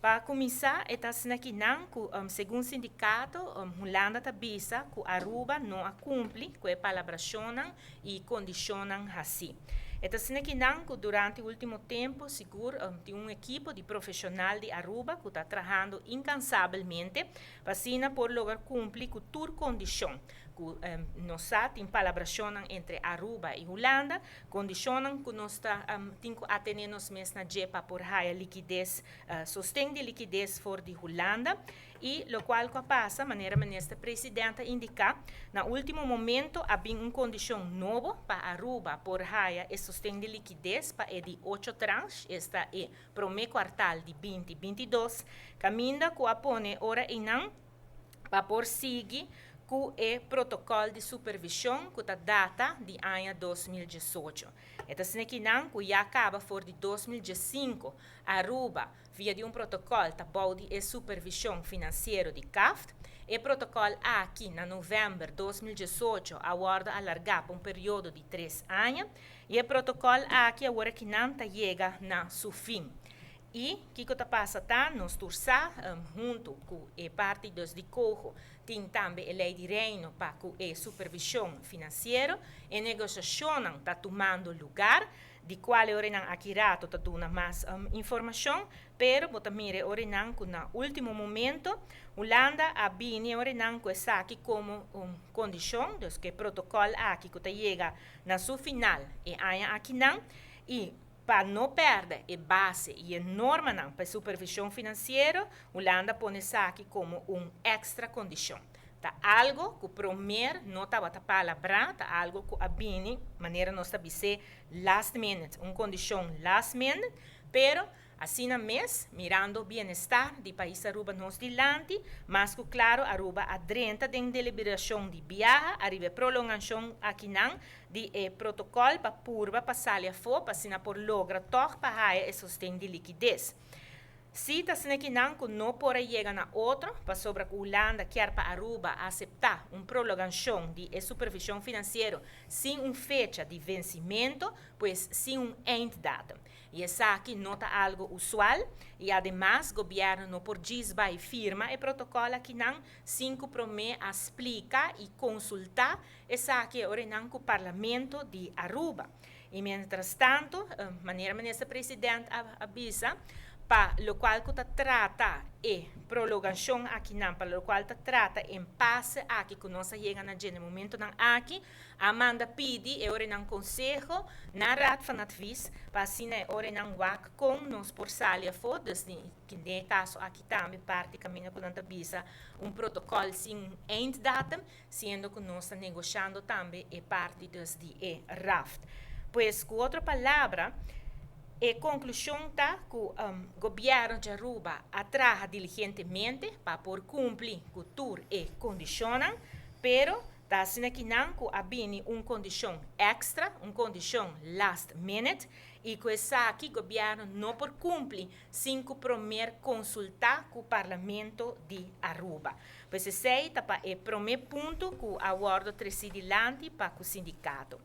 Pa kuminsá, e ta asina akinan ku segun sindikato, Hulanda ta bisa ku Aruba no a kumpli ku e palabrashonnan i kondishonnan hasí. E ta asina akinan ku durante último tempu sigur tin un ekipo di profeshonal di Aruba ku ta trahando inkansabelmente pa asina por logra kumpli ku tur kondishon ku nos sa tin palabrashonnan entre Aruba i Hulanda, kondishonnan ku nos ta tin ku atené nos mes na dje pa por haya likides, sosten di likides for di Hulanda. I lokual ku a pasa, manera minister presidente a indiká, na último momento a bin un kondishon nobo pa Aruba por haya e sosten di likides pa e di ocho tranche, esta e promé kuartal di 2022, kaminda ku a pone ora einan pa por sigui ku e protokòl di supervishon ku ta data di aña 2018. E ta asina akinan ku ya kaba for di 2015 Aruba via di un protokòl ta bou di e supervishon finansiero di CAFT. E protokòl aki na novèmber 2018 a wòrdu alargá pa un periodo di 3 aña i e protokòl aki awor akinan ta yega na su fin. I kiko ta pasa ta, nos tur sa, huntu ku e parti dus di COHO, tin tambe e lei di Reino pa ku e supervishon finansiero. E negosiashonnan ta tumando lugá, di kual oranan aki rato ta duna mas informashon, pero bo ta mira oranan ku na último momento Hulanda a bini oranan ku esaki komo un kondishon, dus ku e protokòl aki ku ta yega na su final e aña akinan i pa no pèrdè e base i e normanan pa supervishon finansiero, Hulanda a pone esaki komo un èkstra kondishon. Ta algu ku promé no tabata palabrá, ta algu ku a bini, manera nos ta bis'é, last minute, un kondishon last minute, pero asina mes, mirando bienestar di pais Aruba nos dilanti, mas ku klaro Aruba a drenta den deliberashon di biaha, ariba prolongashon akinan di e protokòl pa purba pa sali afó, pa asina por logra tòg pa haya e sosten di likides. Si ta asina akinan ku no por a yega na otro, pasobra ku Hulanda kier pa Aruba aseptá un prolongashon di e supervishon finansiero sin un fecha di vensimentu, pues sin un einddatum. I esaki no ta algu usual i ademas gobièrnu no por djis bai firma e protokòl akinan sin ku promé a splika i konsultá esaki oranan ku Parlamento di Aruba. I mientras tantu, manera minister presidente a bisa, pa lokual ku ta trata e prolongashon akinan, pa lokual ta trata impasse aki ku nos a yega na dje momentonan aki, a manda pidi e oranan konseho na Raad van Advies pa asina e oranan wak kon nos por sali afó, dus den kaso aki tambe parti kaminda ku nan ta bisa un protokòl sin einddatum, siendo ku nos ta negoshando tambe e parti dus di e RAFT. Pues, ku otro palabra, e konklushon ta ku gobièrnu di Aruba a traha diligentemente pa por kumpli ku tur e kondishonnan, pero ta asina akinan ku a bini un kondishon èkstra, un kondishon last minute, i ku esaki gobièrnu no por kumpli sin ku promé konsultá ku Parlamento di Aruba. Pues esei ta pa e promé punto ku a wòrdu trese dilanti pa ku sindikato.